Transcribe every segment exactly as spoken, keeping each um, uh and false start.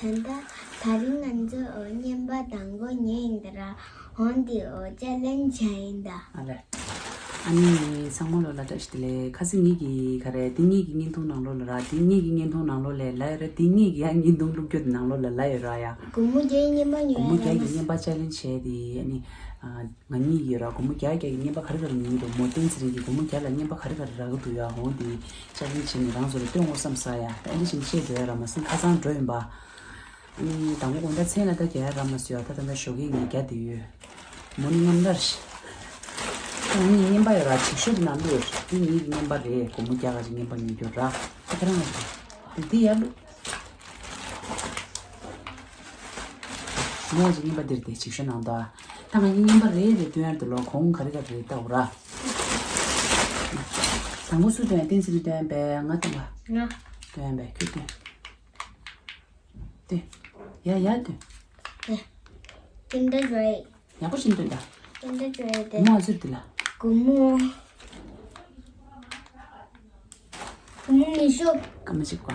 ད་ད་རིང་ང་ཚོ་བརྙན་པར་དང་པོ་ཉོས་ཡིན་ད་ར། འོན་ཏེ་ཅ་ལེན་བྱས་ཡིན་ད། ཨ་ལས། ཨ་ནི་ཚང་མ་ལོ་ལ་བཀྲ་ཤིས་བདེ་ལེགས། ཁ་སང་ངེད་ཀྱི་ག་རེ་འདི་ངེད་ཀྱི་བརྙན་ཐུང་ནང་ལོགས་ལ་ར། འདི་ངེད་ཀྱི་བརྙན་ཐུང་ནང་ལོགས་ལ་ལབ་ཡོད་ར། འདི་ངེད་ཀྱི་ཡང་བརྙན་ཐུང་བླུག་རྒྱུ་དེ་ནང་ལོགས་ལ་ལབ་ཡོད་ར་ཡ། སྒོར་མོ་བརྒྱ་ཡི་བརྙན་པར་ཉོས་སྒོར་མོ་ཡ་བརྒྱ་ཡི་ལ་མ་བརྙན་པར་ཅ་ལེན་བྱས་དེ་ཨ་ནི། ང་གཉིས་ཡོད་ར། སྒོར་མོ་བརྒྱ་བརྒྱ་གི་བརྙན་པར་ག་རེ་ག་རེ་ཉོས་འདུག་མོ་བསྟན་ཚེ་རིང་གིས་སྒོར་མོ་བརྒྱ་ལ་བརྙན་པར་ག་རེ་ག་རེ་རག་གི་འདུག་ཡ། འོང་དེ་ཅ་ལེན་བྱས་ནས་རང་ཚོ་ལ་སྟོན་དགོས་བསམ་ས་ཡ། ད་ཨ་འདི་བཞིན་བཤད་འགྲོ་ཡ་ར། མ་སེམས་ཁ་སང་འགྲོ་ཡིན་པ། ཨ་ནི་དང་པོ་དགོང་དག་མཚན་ལ་ད་རྒྱ་ཡ་ར་མ་སོ་ཡ། ད་ད་ལྟ་ཞོགས་ཀས་ངས་རྒྱ་དེ་ཡོད། མོ་ནི་མཉམ་ར་ཞིག་ད་ངས་བརྙན་པར་ཡོད་ར། ཅིག་ཤོས་དེ་ནང་དུ་ཡོད། འདི་ངེད་ཀྱི་བརྙན་པར་རེད། སྒོར་མོ་བརྒྱ་ག་ཅིག་བརྙན་པར་ཉོས་རྒྱུ་ར། ད་ཁྱེད་རང་ང་ཅིག་དེ་འདི་ཡར་བླུགས། མོ་ཅིག་བརྙན་པར་འདིར་དེ་ཅིག་ཤོ་ནང་དོ། ད་ང་གཉིས་བརྙན་པར་རེ་རེ་སྟོན་ཡར་འདུག་ལོ། གོང་ག་རེ་ག་རེ་ལྟ་འོ་ར། དང་པོ་སུ་སྟོན་ཡ། བསྟན་འཛིན་སྟོན་པས། ང་སྟོན་པ། ང་སྟོན་པས། ཁྱོད་སྟོན། སྟོན། ཡ་ཡ་སྟོན། ཀིན་ཌར་ཇོའེ། ཡག་པོ་ཞིག་སྟོན་ད། ཀིན་ཌར་ཇོའེ་དེ། མོ་ཨ་ཟུར་དེ་ལ། སྒོར་མོ། སྒོར་མོ་ཉི་ཤུ། སྐར་མ་གཅིག་པ།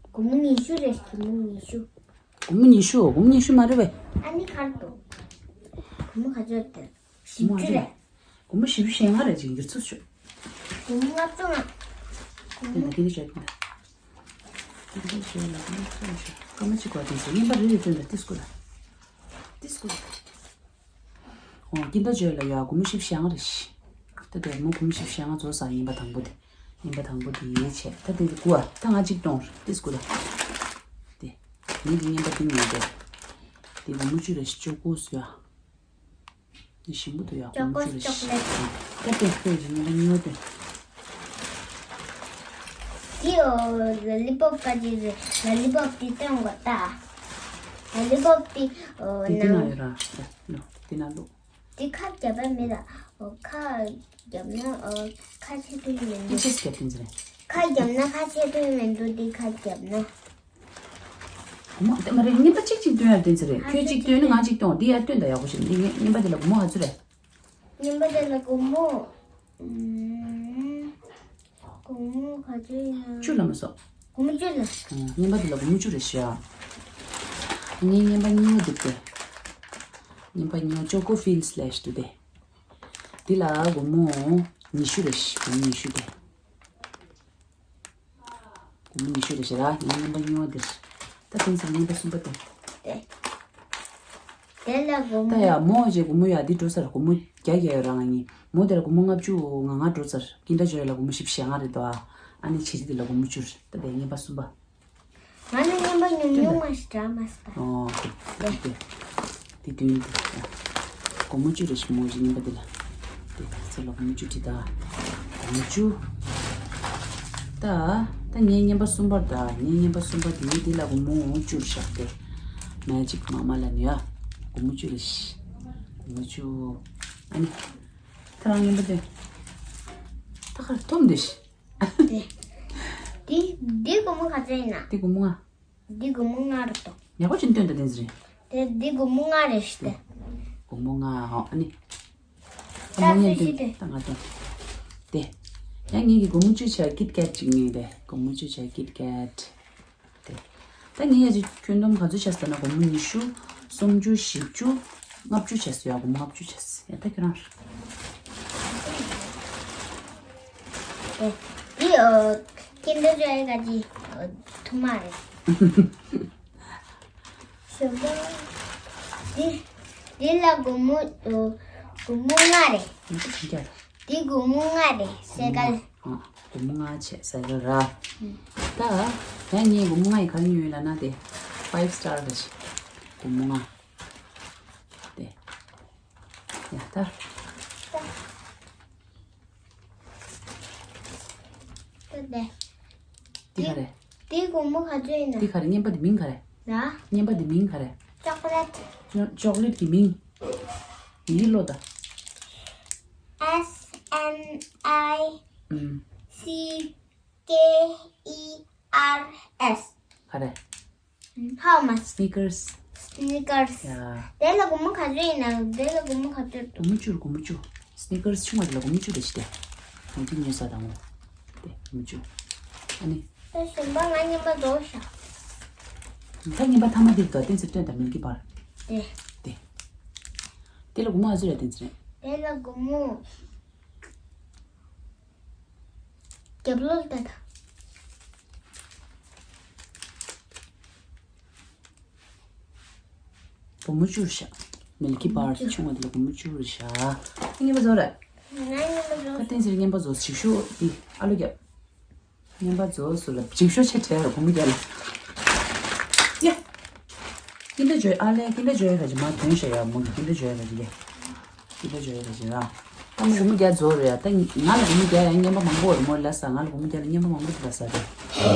སྒོར་མོ་ཉི་ཤུ་རེད། སྒོར་མོ་ཉི་ཤུ། སྒོར་མོ་ཉི་ཤུ། སྒོར་མོ་ཉི་ཤུ་མ་རེད་པས། ཨ་ནི་གར་དུ། སྒོར་མོ་ག་ཚོད་དེ། བཞི་བཅུ་རེད། སྒོར་མོ་བཞི་བཅུ་ཞེ་ལྔ་རེད། ཅིག་འགྱུར་ཚུལ་ཤོད། སྒོར་མོ་ལྔ་བཅུ་ང་། སྒོར་དེ་ན་མོ་དེ་རེད་བྱས་དེ་ན། དེ་འདྲ་བྱས་ལ་སྒོར་མོ་ལྔ་བཅུ་ང་ཤོད། སྐར་མ་གཅིག་པ་དེ་ཚོ་བརྙན་པར་རེ་རེ་སྟོན་ད། ཏིས་ཀུ་ལ། ཏིས་ཀུ་ལ། ཨོ་ཀིན་ཌར་ཇོའེ་ལ་ཡ་སྒོར་མོ་བཞི་བཅུ་ཞེ་ལྔ་རེད་ཤི། ད་དེ་མོ་སྒོར་མོ་བཞི་བཅུ་ཞེ་ལྔ་རྫོགས་ས། བརྙན་པར་དང་པོ་དེ། བརྙན་པར་དང་པོ་དེ་ཡས་བྱས། ད་དེ་དགུ་ཨ། ད་ང་གཅིག་གཏོང་། ཏིས་ཀུ་ལ། དེ། ངེད་ཀྱི་བརྙན་པར་དེ་ཉོས་ཏེ། དེ་སྒོར་མོ་བཅུ་རེད་ཤི། བཅུ་དགུ་སུ་ཡ། དེ་ཞིམ་པོ་འདུག་ཡ། སྒོར་མོ་བཅུ་རེད་ཤི། ཅོ་ཀོ་ལེ་ཊི། ད་དེ་ཁོས་ཀྱི་བརྙན་པར་ཉོས་ཏེ། དེ་ཨོ་ལོ་ལི་པོབ་ག་ཅིག་རེད། ལོ་ལི་པོབ་དེ་སྟོན་དགོས་ད། ལོ་ལི་པོབ་དེ་ཨོ་དེ་དེ་ན་ནང་ཡོད་ར། ལོ་དེ་ན་ལོ། དེ་ཁ་རྒྱབ་པ་མེད་ལ། ཨོ་ཁ་རྒྱབ་ན་ཨོ་ཁ་ཆེ་དུས་མི་འདུག་ཅི་ཅི་སྐད་དེ་ཟེར། ཁ་རྒྱབ་ན་ཁ་ཆེ་དུས་མི་འདུག་དེ་ཁ་རྒྱབ་ན། ཨོ་མ་དེ་མ་རེད། བརྙན་པར་གཅིག་གཅིག་སྟོན་ཡ་དེ་ཟེར་རེད། ཁྱོད་གཅིག་སྟོན་ན་ང་གཅིག་སྟོན། དེ་ཡ་སྟོན་ད་ཡག་པོ་ཞིག་འདི་བརྙན་པར་དེ་ལ་སྒོར་མོ་ག་ཚོད་རེད། བརྙན་པར་དེ་ལ་སྒོར་མོ། ཨུམ། སྒོར་མོ་ག་ཚོད་ཡིན་ན། བཅུ་ལ་མ་སོང་། སྒོར་མོ་བཅུ་ལ། ཨུམ། བརྙན་པར་དེ་ལ་སྒོར་མོ་བཅུ་རེད་ཤག་ངའི་བརྙན་པར་གཉིས་པ་འདུག་སྟེ། བརྙན་པར་གཉིས་པ་ཅོ་ཀོ་ཕིན་སི་ལེ་ཤི་འདུག་སྟེ། འདི་ལ་སྒོར་མོ་ཉི་ཤུ་རེད་ཤག་སྒོར་མོ་ཉི་ཤུ་དེ། སྒོར་མོ་ཉི་ཤུ་རེད་ཤག་ངའི་བརྙན་པར་གཉིས་པ་འདིར། ད་ཕིན་སི་བརྙན་པར་གསུམ་པ་དེ། དེ། དེ་ལ་སྒོར་མོ། ད་ཡ་མོ་ཅེ་སྒོར་མོ་ཡ་འདི་འགྲོ་ཚར། སྒོར་མོ་བརྒྱ་བརྒྱ་ཡོད་ར་ང་གཉིས། མོ་དེ་ལ་སྒོར་མོ་ལྔ་བཅུ་ང་ལྔ་འགྲོ་ཚར། ཀིན་ཌར་ཇོའེ་ལ་སྒོར་མོ་བཞི་བཅུ་ཞེ་ལྔ་རེད་དོ་ཨ། ཨ་ནི་བྱི་རིལ་དེ་ལ་སྒོར་མོ་བཅུ་རེད། ད་དེ་བརྙན་པར་གསུམ་པ། ང་ནི་བརྙན་པར་ཉུང་ཉུང་མ་ཞིག་འདྲ་མ་སོང་། ཨོ་དེ་དེ་དེ་དེ་བདུན་དེ། སྒོར་མོ་བཅུ་རེད་ཤག་མོ་ཅེ་བརྙན་པར་དེ་ལ། དེ་ཚོ་ལ་སྒོར་མོ་བཅུ་བྲིས་ད། སྒོར་མོ་བཅུ། ད་ད་ངའི་བརྙན་པར་གསུམ་པར་ད། ངའི་བརྙན་པར་གསུམ་པ་དེ་ནི་དེ་ལ་སྒོར་མོ་བཅུ་ཞག་དེ། མེ་ཇིག་མ་མ་ལ་ནི་ཡ། སྒོར་མོ་བཅུ་རེད་ཤག་སྒོར་མོ་བཅུ། ཨ་ནི། ད་རང་བརྙན་པར་དེ། ད་ག་རེ་འཐོམ་དེ་ཤག་དེ། དེ་དེ་སྒོར་མོ་ག་ཚོད་ཡིན་ན། དེ་སྒོར་མོ་ལྔ། འདི་སྒོར་མོ་ལྔ་རེད་དོ། ཡག་པོ་ཅིག་སྟོན་ད་དེ་ཚོ་རེད། དེ་འདི་སྒོར་མོ་ལྔ་རེད་ཤག་དེ། སྒོར་མོ་ལྔ་ཧོ། ཨ་ནི། ད་སྒོར་མོ་སུ་ཉན་ཞིག་སྟོན་དེ། ད་ང་སྟོན། དེ། ཡང་ངེད་ཀྱི་སྒོར་མོ་བཅུ་ཆ་ཀིཊ་ཀེཊ་ཅིག་ཉོས་དེ། སྒོར་མོ་བཅུ་ཆ་ཀིཊ་ཀེཊ། དེ། ད་ངེད་ཡ་ཅིག་ཁྱོན་བསྡོམས་ག་ཚོད་ཆགས་ཟེར་ན་སྒོར་མོ་ཉི་ཤུ། སུམ་ཅུ། བཞི་བཅུ། ལྔ་བཅུ་ཆགས་སོང་ཡ། སྒོར་མོ་ལྔ་བཅུ་ཆགས་སོང་ཡ། ད་ཁྱོད་རང་། དེ། འདི་ཨོ། ཀིན་ཌར་ཇོའེ་ག་ཅི་ཨོ་ཐུ་མ་རེད། ཞོགས་པ། འདི་འདི་ལ་སྒོར་མོ་ཨོ་སྒོར་མོ་ལྔ་རེད། འདི་སྒོར་མོ་ལྔ་རེད། སེ་ཀལ། ཨ། སྒོར་མོ་ལྔ་བྱས་སེ་ཀལ་ར། ད་ཡང་ངས་སྒོར་མོ་ལྔ་ཡི་ག་རེ་ཉོས་ཡོད་ལབ་ན་དེ། ཕའིབ་སི་ཊར་རེད། སྒོར་མོ་ལྔ། དེ། ཡ་ད། ད་དེ། འདི་ག་རེ། འདི་སྒོར་མོ་ག་ཚོད་ཡིན་ན། འདི་ག་རེ། བརྙན་པ་འདི་མིང་ག་རེ། ན། བརྙན་པ་འདི་མིང་ག་རེ། ཅོག་ལེ་ཊི། ཅོག་ལེ་ཊི་གི་མིང་། ཡིག་ཀློག་ད། S N I ཨུམ། C K E R S། ག་རེ། ཧ་མ། སི་ནི་ཀར་སི། སི་ནི་ཀར་སི། ཡ། དེ་ལ་སྒོར་མོ་ག་ཚོད་ཡིན་ན། དེ་ལ་སྒོར་མོ་ག་ཚོད་འདུག་སྒོར་མོ་བཅུ། སྒོར་མོ་བཅུ། སི་ནི་ཀར་སི་ཆུང་བ་དེ་ལ་སྒོར་མོ་བཅུ་རེད་ཤག་དེ། ང་ཚོ་ཉོས་ས་དང་པོ། དེ་སྒོར་མོ་བཅུ། ཨ་ནི། ད་གཞན་པ་ང་བརྙན་པར་རྫོགས་ཤག་ད་རྔན་པ་ཐ་མ་འདི་དང་བསྟན་འཛིན་སྟོན་དང་མིལ་ཀི་བར། དེ། དེ། དེ་ལ་སྒོར་མོ་ག་ཚོད་རེད་བསྟན་འཛིན། དེ་ལ་སྒོར་མོ། རྒྱབ་ལོགས་ལྟ་ད། སྒོར་མོ་བཅུ་རེད་ཤག་མིལ་ཀི་བར་ཆུང་བ་དེ་ལ་སྒོར་མོ་བཅུ་རེད་ཤག་རྔན་པ་རྫོགས་རེད། ང་རྔན་པ་རྫོགས། ད་བསྟན་འཛིན་རྔན་པ་རྫོགས། ཞིག་ཤོས་འདི་ཨ་ལོ་རྒྱབ། རྔན་པ་རྫོགས་སོང་ལ་ཞིག་ཤོས་ཆེ་དྲགས་ར་སྒོར་མོ་བརྒྱ་ལ། ཡ། ཀིན་ཌར་ཇོའེ་ཨ་ལས་ཀིན་ཌར་ཇོའེ་ག་ཅི་མ་དོན་ཤ་ཡ་མོ་གི་ཀིན་ཌར་ཇོའེ་ག་ཅི་ཡ། ཀིན་ཌར་ཇོའེ་ག་ཅི་ར། ད་མོ་སྒོར་མོ་བརྒྱ་རྫོགས་རེད་ཡ། ད་ང་ལ་སྒོར་མོ་བརྒྱ་ཡ་རྔན་པ་མང་པོ་རེད་མོ་ལ་ས། ང་ལ་སྒོར་མོ་བརྒྱ་ལ་རྔན་པ་མང་པོ་ཞིག་ལ་ས་རེད།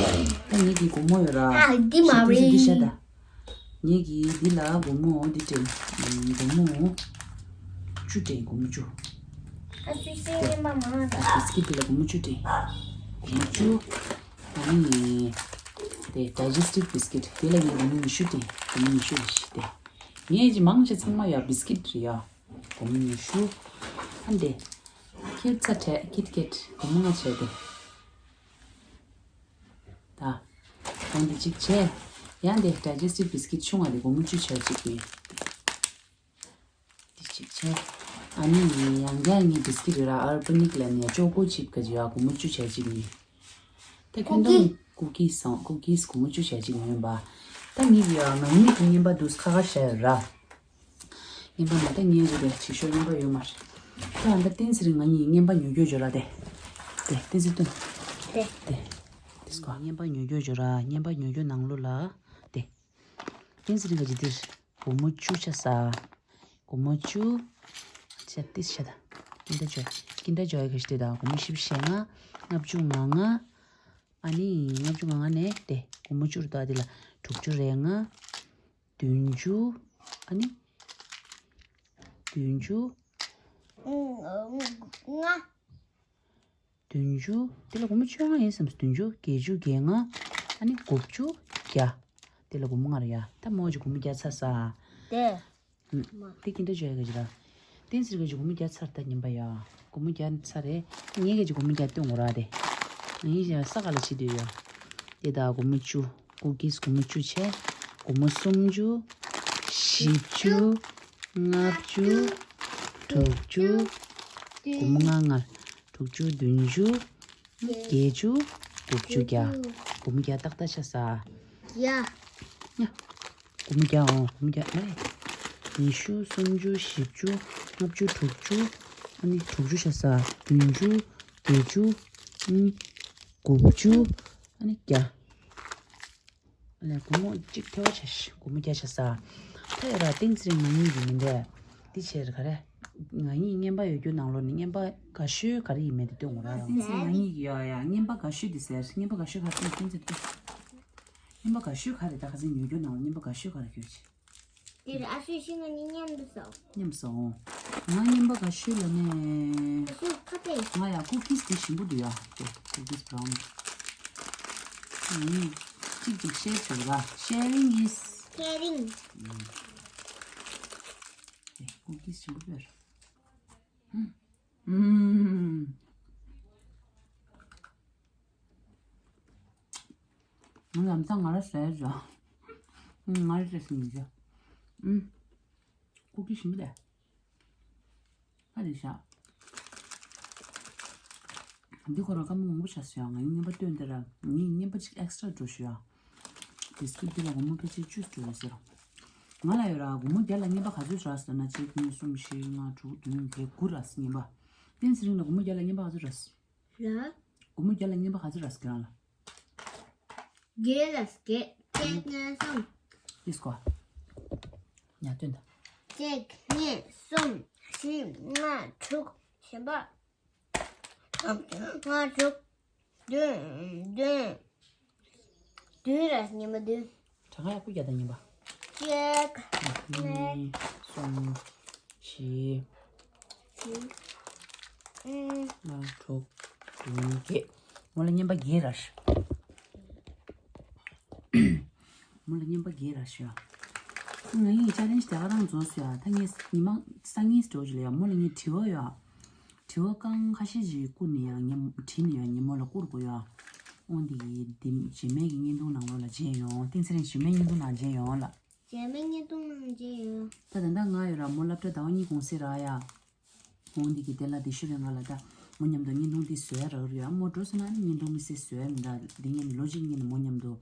ད་ངེད་ཀྱི་སྒོར་མོ་ཡོད་ར། ཨ་འདི་མ་ཤ་འདི་ཤ་རེད། ད། ངེད་ཀྱི་འདི་ལ་སྒོར་མོ་འདི་སྤྲད། སྒོར་མོ་བཅུ་སྤྲད། སྒོར་མོ་བཅུ། ཨ་སུ་སུའི་རྔན་པ་མང་ང་ད། བིས་ཀིཊ་འདི་ལ་སྒོར་མོ་བཅུ་སྤྲད། སྒོར་མོ་བཅུ། ཨ་ནི། དེ་ཌའི་ཇེ་སི་ཊིབ་བིས་ཀིཊ་དེ་ལ་ངས་སྒོར་མོ་ཉི་ཤུ་སྤྲད། སྒོར་མོ་ཉི་ཤུ་རེད་ཤི་དེ། ངས་ཀྱི་མང་ཆེ་ཚང་མ་ཡ་བིས་ཀིཊ་རེད་ཡ། སྒོར་མོ་ཉི་ཤུ། ཨ་འདི། ཁིར་ཚ་ཁྲལ་ཀིཊ་ཀེཊ་སྒོར་མོ་ལྔ་བྱས་ཏེ། ད། གོང་འདི་གཅིག་བྱས། ཡང་འདི་ཌའི་ཇེ་སི་ཊིབ་བིས་ཀིཊ་ཆུང་བ་འདི་སྒོར་མོ་བཅུ་བྱས་གཅིག་ཡིན། འདི་གཅིག་བྱས། ཨ་ནི་ཡང་བསྐྱར་ངའི་བིས་ཀིཊ་ཡོད་ར་ཨར་པ་ནིག་ལ་ནས་ཅོ་ཀོ་ཅིབ་ག་ཅི་ཡ་སྒོར་མོ་བཅུ་བྱས་གཅིག་ཡིན། ད་ཁྱོད་ཚོ་ཀུ་ཀིས་སང་ཀུ་ཀིས་སྒོར་མོ་བཅུ་བྱས་གཅིག་ཡིན་པ། ད་ངེད་ཀྱི་ཡ་ང་གཉིས་ཀྱི་རྔན་པ་འདུག་ཁ་ཁ་བྱས་ཡོད་ར། རྔན་པ་མ་ད་ངའི་རེད་པས་ཅིག་ཤོས་རྔན་པ་ཡོད་མ་རེད། ད་ཨ་ད་བསྟན་འཛིན་རིང་ང་གཉིས་རྔན་པ་ཉོ་རྒྱུ་འབྱོར་ལ་དེ། དེ་བསྟན་འཛིན་སྟོན། དེ། དེ། དེ་སྐོར་རྔན་པ་ཉོ་རྒྱུ་འབྱོར་ར་རྔན་པ་ཉོ་རྒྱུ་ནང་ལོ་ལ། དེ། བསྟན་འཛིན་རིང་ག་ཅི་འདིར་སྒོར་མོ་བཅུ་ཆ་ས། སྒོར་མོ་བཅུ། ཆ་ཏིས་ཆ་ད། ཀིན་ཌར་ཇོའེ་ཀིན་ཌར་ཇོའེ་ག་ཤི་དེ་ད་སྒོར་མོ་བཞི་བཅུ་ཞེ་ལྔ། ལྔ་བཅུ་ང་ལྔ། ཨ་ནི་ལྔ་བཅུ་ང་ལྔ་ནས་དེ་སྒོར་མོ་བཅུ་རུ་ད་དེ་ལ་དྲུག་ཅུ་རེ་ལྔ། བདུན་ཅུ། ཨ་ནི། བདུན་ཅུ། ལྔ། བདུན་ཅུ། དེ་ལ་སྒོར་མོ་བཅོ་ལྔ་ཡིན་བསམ། བདུན་ཅུ། བརྒྱད་ཅུ། བརྒྱད་ལྔ། ཨ་ནི་དགུ་བཅུ་བརྒྱ། དེ་ལ་སྒོར་མོ་ལྔ་རེ་ཡ། ད་མོ་ཅིག་སྒོར་མོ་བརྒྱ་ཚར་ས། དེ། དེ་ཀིན་ཌར་ཇོའེ་ག་ཅི་ར། བསྟན་འཛིན་ག་ཅི་སྒོར་མོ་བརྒྱ་ཚར་ད་ཉིན་པ་ཡ། སྒོར་མོ་བརྒྱ་ཚར་རེད། ངས་ག་ཅི་སྒོར་མོ་བརྒྱ་སྟོན་དགོས་ར་དེ། ངས་ཀྱི་ས་ག་ལ་བྱེད་འདོད་ཡ། དེ་ད་སྒོར་མོ་བཅུ། ཀུ་ཀིས་སྒོར་མོ་བཅུ་བྱས། སྒོར་མོ་སུམ་ཅུ། བཞི་བཅུ། ལྔ་བཅུ། དྲུག་ཅུ། སྒོར་མོ་ལྔ་ལྔ། དྲུག་ཅུ། བདུན་ཅུ། བརྒྱད་ཅུ། དགུ་བཅུ་བརྒྱ། སྒོར་མོ་བརྒྱ་ཏག་ཏག་ཆགས་ས། ཡ། ཡ། སྒོར་མོ་བརྒྱ་འོང་། སྒོར་མོ་བརྒྱ་ལས། ཉི་ཤུ། སུམ་ཅུ། བཞི་བཅུ། ལྔ་བཅུ། དྲུག་ཅུ། ཨ་ནི་དྲུག་ཅུ་ཆགས་ས། བདུན་ཅུ། བརྒྱད་ཅུ། ཨ་ནི་དགུ་བཅུ། ཨ་ནི་བརྒྱ། ལས་སྒོར་མོ་གཅིག་ཐལ་བ་ཆ་ཤི། སྒོར་མོ་བརྒྱ་ཆ་ས། ད་ཡོད་ར་བསྟན་འཛིན་ང་གཉིས་ཀྱི་མི་འདས། འདི་བྱས་ར་ག་རེ། ང་གཉིས་རྔན་པ་ཡོད་རྒྱུ་ནང་ལོགས་ནས་རྔན་པ་དགའ་ཤོས་ག་རེ་ཡིན་མེད་དེ་སྟོན་དགོས་ར། བསྟན་འཛིན་ང་གཉིས་ཀྱི་ཡོད་ཡ་རྔན་པ་དགའ་ཤོས་འདི་ཟེར། རྔན་པ་དགའ་ཤོས་ག་རེ་སྟོན། བསྟན་འཛིན་སྟོན། རྔན་པ་དགའ་ཤོས་ག་རེ། ད་ཁ་སང་ཉོ་རྒྱུ་ནང་ལ་རྔན་པ་དགའ་ཤོས་ག་རེ་ཁྱོད་ཀྱི། དེར་ཨ་ཤོད་ཤིང་ང་གཉིས་མཉམ་དུ་ཟ། མཉམ་སོང་། ང་རྔན་པ་དགའ་ཤོས་ལ་ནས། ཨ་ཤོད་ཁ་ཏེ། ང་ཡ་ཀུ་ཀིས་དེ་ཞིམ་པོ་འདུག་ཡ། དེ་ཀུ་ཀིས་བྷ་རའུ་ནི། ང་གཉིས་གཅིག་གཅིག་ཤེར་བྱེད་ར། Sharing is caring. དེ་ཀུ་ཀིས་ཞིམ་པོ་འདུག་ཡ། ཨུམ། ང་ལམ་སང་ང་ར་ཟས་བྱ། ང་ར་ཟས་ཟིན་བྱ། ཨུམ། ཀུ་ཀི་ཞིམ་པོ་དེ། ཨ་རེ་བྱ། འདི་ཁོ་ར་སྐར་མ་མང་པོ་བྱ་སོང་ཡ། ང་ཡི་རྔན་པ་བཏོན་དེ་ར། ངའི་རྔན་པ་ཅིག་ཨེག་སི་ཊ་ར་འགྲོ་ཞུ་ཡ། བི་སི་ཀུད་འདི་ལ་སྒོར་མོ་ཕལ་ཆེར་བཅུ་འགྲོ་རེད་ཟེར། ང་ལ་ཡོད་ར་སྒོར་མོ་བརྒྱ་ལ་རྔན་པ་ག་ཚོད་རག་ཟེར་ན་གཅིག་གཉིས་གསུམ་བཞི་ལྔ་དྲུག་བདུན་བརྒྱད་དགུ་རག་རྔན་པ། བསྟན་འཛིན་རིང་ལ་སྒོར་མོ་བརྒྱ་ལ་རྔན་པ་ག་ཚོད་རག་ཡ། སྒོར་མོ་བརྒྱ་ལ་རྔན་པ་ག་ཚོད་རག་ཁྱེད་རང་ལ། བརྒྱད་ལ་བརྒྱད། གཅིག་གཉིས་གསུམ། ཨིས་ཀོ། ཉ་སྟོན་ད། གཅིག་གཉིས་གསུམ་བཞི་ལྔ་དྲུག་གཞན་པ། ལྔ་དྲུག་བདུན་བདུན། བདུན་ར་རྔན་པ་བདུན། གྲངས་ཀ་ཡག་པོ་རྒྱག་དང་ཉན་པ། གཅིག་གཉིས། གསུམ། བཞི། བཞི། ལྔ། དྲུག་བདུན། བརྒྱད། མོ་ལ་རྔན་པ་བརྒྱད་རག་ཤག་མོ་ལ་རྔན་པ་བརྒྱད་རག་ཤག་ང་ཡིས་ཅ་ལེན་ཇི་དེ་ག་རང་རྫོགས་སོང་ཡ། ད་ངས་ཉི་མ་སང་ཉིན་འགྲོ་རྒྱུ་ལ་ཡ། མོ་ལ་ངས་དྲི་བ་ཡ། དྲི་བ་རྐང་ཁ་ཤས་ཅིག་བསྐུར་ནས་ཡ། ངས་བྲིས་ནས་ཡ། ངས་མོ་ལ་བསྐུར་དགོས་ཡ། འོང་འདི་འདི་རྗེས་མའི་གི་བརྙན་ཐུང་ནང་ལོགས་ལ་མཇལ་ཡོང་། བསྟན་ཚེ་རིང་། རྗེས་མའི་བརྙན་ཐུང་ནང་མཇལ་ཡོང་ལ། རྗེས་མའི་བརྙན་ཐུང་ནང་མཇལ་ཡོང་། ད་ད་ལྟ་ང་ཡོད་ར། མོ་སློབ་གྲྭ་ཟླ་བ་གཉིས་གུང་སེང་རག་ཡ། འོང་འདི་གི་དེ་ལ་དེ་ཤུ་རེ་ང་ལ་ད་མོ་མཉམ་དུ་བརྙན་ཐུང་འདི་བཟོ་ཡ་རག་རེད་ཡ། མོ་འགྲོ་སོང་ན་ནི་བརྙན་ཐུང་མི་སེ་བཟོ་ཡ་མི་འདྲ། འདི་ངས་ནི་ལོ་གཅིག་ངས་ནི་མོ་མཉམ་དུ་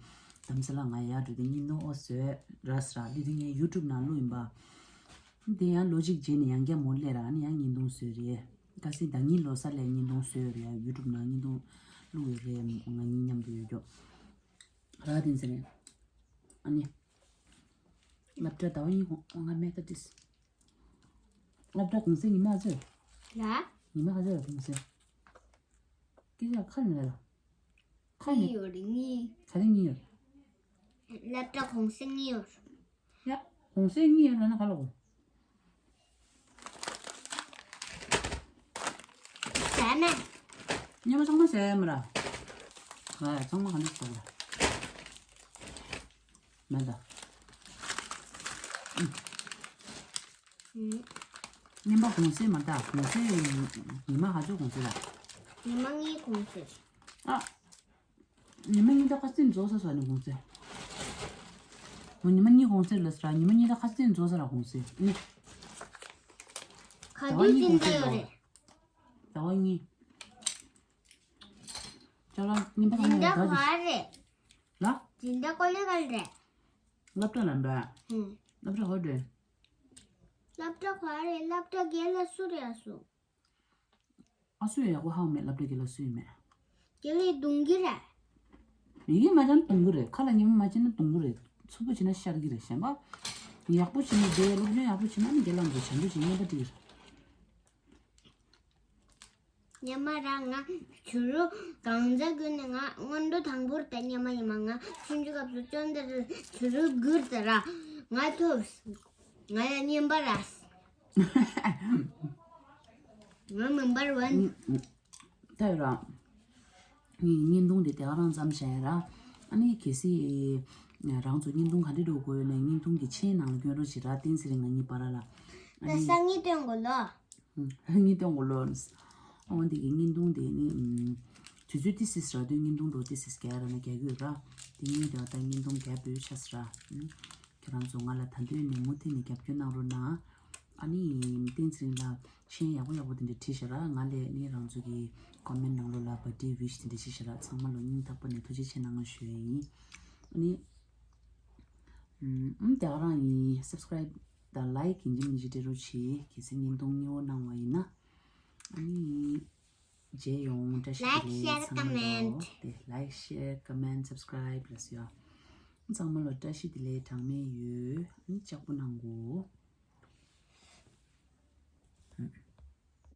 དམ་ས་ལ་ང་ཡར་འགྲོ་དེ་བརྙན་ཐུང་ཨོ་བཟོ་ཡ་རག་ས་ར། འདི་དེ་ངས་ཡུ་ཊུབ་ནང་བླུགས་ཡིན་པ། དེ་ཡང་ལོ་གཅིག་རྗེས་ནས་ཡང་བསྐྱར་མོ་སླེབས་ར། ཨ་ནི་ཡང་བརྙན་ཐུང་བཟོས་རེད། ཁ་སང་ཟླ་ཉིན་ལོ་གསར་ལ་བརྙན་ཐུང་བཟོས་རེད། ཡུ་ཊུབ་ནང་བརྙན་ཐུང་བླུགས་ཡོད་རེད། ང་གཉིས་མཉམ་དུ་ཡོད་རྒྱུ་ར། བསྟན་ཚེ་རིང་། ཨ་ནི། སློབ་གྲྭ་ཟླ་བ་གཉིས་གོང་ང་མེད་ད་ཏིས། སློབ་གྲྭ་གུང་སེང་ཉི་མ་ཚོད། ལ། ཉི་མ་ག་ཚོད་ལ་གུང་སེང་། སྐད་ཆ་ཁ་ནས་ལ། ཁ་ནས། གཉིས་ཡོད་རེད། གཉིས། ག་རེ་གཉིས་ཡོད། སློབ་གྲྭ་གུང་སེང་གཉིས་ཡོད། ཡ། གུང་སེང་གཉིས་ཡོད་ལ་ན་ག་ལ་གོ། ཟས་མེད། ཉི་མ་ཚང་མ་ཟས་མ་ར། ང་ཡ་ཚང་མ་ག་འདྲ་ཟ་ག་ར། མེད་ད། ཨུ། ཨུ། ཉིན་པ་གུང་སེང་མ་ད། གུང་སེང་ཉི་མ་ག་ཚོད་གུང་སེང་ལ། ཉི་མ་གཉིས་གུང་སེང་། ཨ། ཉི་མ་གཉིས་ད་ཁ་སང་རྫོགས་ས་སོ་ནི་གུང་སེང་། འོ་ཉི་མ་གཉིས་གུང་སེང་ལ་ཟེར་ར། ཉི་མ་གཉིས་ད་ཁ་སང་རྫོགས་ས་ར་གུང་སེང་། ཨུ། ག་དུས་ཟླ་བ་གཉིས་གུང་སེང་ཡོད་རེད། ཟླ་བ་གཉིས། ཅ་ལག་ཉིན་པ་གང་ཡོད་ད་དུས། ལ། སྦྱིན་བདག་ཀོ་ལེ་ག་ལ་རེད། སློབ་གྲྭ་ལ་འབད། ཧུམ། སློབ་གྲྭ་ག་རེད། སློབ་གྲྭ་ག་རེད། སློབ་གྲྭ་རྒན་ལགས་སུ་རེད་ཨ་སུ། ཨ་སུ་ཡག་པོ་ཧ་གོ་མེད། སློབ་གྲྭ་རྒན་ལགས་སུ་ཡིན་མེད། རྒན་ལགས་གདུང་གི་རེད། ཡི་གེ་མ་སྦྱང་ན་གདུང་གི་རེད། ཁ་ལ་ཉི་མ་མ་བྱས་ན་གདུང་གི་རེད། ཚུགས་པ་བྱས་ན་ཤར་གི་རེད། གཞན་པ། ཡག་པོ་བྱས་ན་བསྡད། སློབ་སྦྱོང་ཡག་པོ་བྱས་ན་ནི་རྒན་ལགས་འགྲོ་བྱང་བུ་བྱས་ཉན་པ་འགྲིག་གི་རེད། ཉི་མ་ར་ང་བྱུ་རུ་གང་ཟ་དགོས་ནས་ང་སྔོན་འགྲོ་དང་པོར་ད་ཉི་མ་ཉི་མ་ང་ཆུང་ཆུང་སྐབས་སུ་ཅོན་ཏེ་ར་བྱུ་རུ་སྒུར་ཏེ་ར་ང་ཐོབ། ང་ཡ་ཉན་པ་ར། ང་མིན་པར་བན། ད་ཡོད་ར། ངས་བརྙན་ཐུང་དེ་དེ་ག་རང་བརྩམས་བཞག་ཡ་ར། ཨ་ནི་གལ་སྲིད་རང་ཚོ་བརྙན་ཐུང་ག་འདྲ་འགྲོ་དགོས་ཡོད་ན་བརྙན་ཐུང་གི་མཆན་ནང་ལ་སྐྱོན་རོགས་བྱེད་ར། བསྟན་ཚེ་རིང་ང་གཉིས་བར་ལ། ཨ་ད་ནི་སང་ཉིན་སྟོན་དགོས་ལོ། ཨུ། ངས་སྟོན་དགོས་ལོ། འོ་འདི་གི་བརྙན་ཐུང་དེ་ནི་ཨུམ། དུས་ཚོད་ཏི་སིས་རག་དུས་བརྙན་ཐུང་འགྲོ་ཏི་སིས་རྒྱག་ར་ན་རྒྱག་གི་ཡོད་ར། དེ་ངས་དེ་བ་ད་བརྙན་ཐུང་རྒྱག་འབུལ་ཆ་ས་ར། ཨུམ། ཁྱེད་རང་ཚོ་ང་ལ་ད་དུང་ནས་མུ་མཐུད་ནས་རྒྱབ་སྐྱོར་གནང་རོགས་གནང་། ཨ་ནི་བསྟན་ཚེ་རིང་ལ་མཆན་ཡག་པོ་ཡག་པོ་དེ་འདྲ་བྲིས་ཤག་ར། ང་ལས་ནི་རང་ཚོ་གི་ཀོ་མེན་ནང་ལོགས་ལ་བར་ཌེ་ཝིཤ་དེ་འདྲ་བྱས་ཤག་ར། ཚང་མ་ལ་སྙིང་ཐག་པ་ནས་ཐུགས་རྗེ་ཆེ་གནང་ཞུ་ཡ་ཡིན། ཨ་ནི། ཨུམ། ཨུམ། དེ་ག་རང་ཡིན། སབ་སི་ཀ་རའིབ་དང་ལའིཀ་ཡིན་གཅིག་མིན་གཅིག་སྤྲད་རོགས་གྱིས། གལ་སྲིད་བརྙན་ཐུང་མཉེས་པོ་གནང་བ་ཡིན་ན། ཨ་ནི། མཇལ་ཡོང་། བཀྲ་ཤིས་བདེ་ལེགས། ཚང་མ་ལོ། དེ་ལའིཀ་ཤེར་ཀོ་མེན་སབ་སི་ཀ་རའིབ་ལ་སུ་ཡ། ཚང་མ་ལོ་བཀྲ་ཤིས་བདེ་ལེགས་གྲངས་མེད་ཡོད། ཨ་ནི་ལྕགས་པོ་གནང་གོ།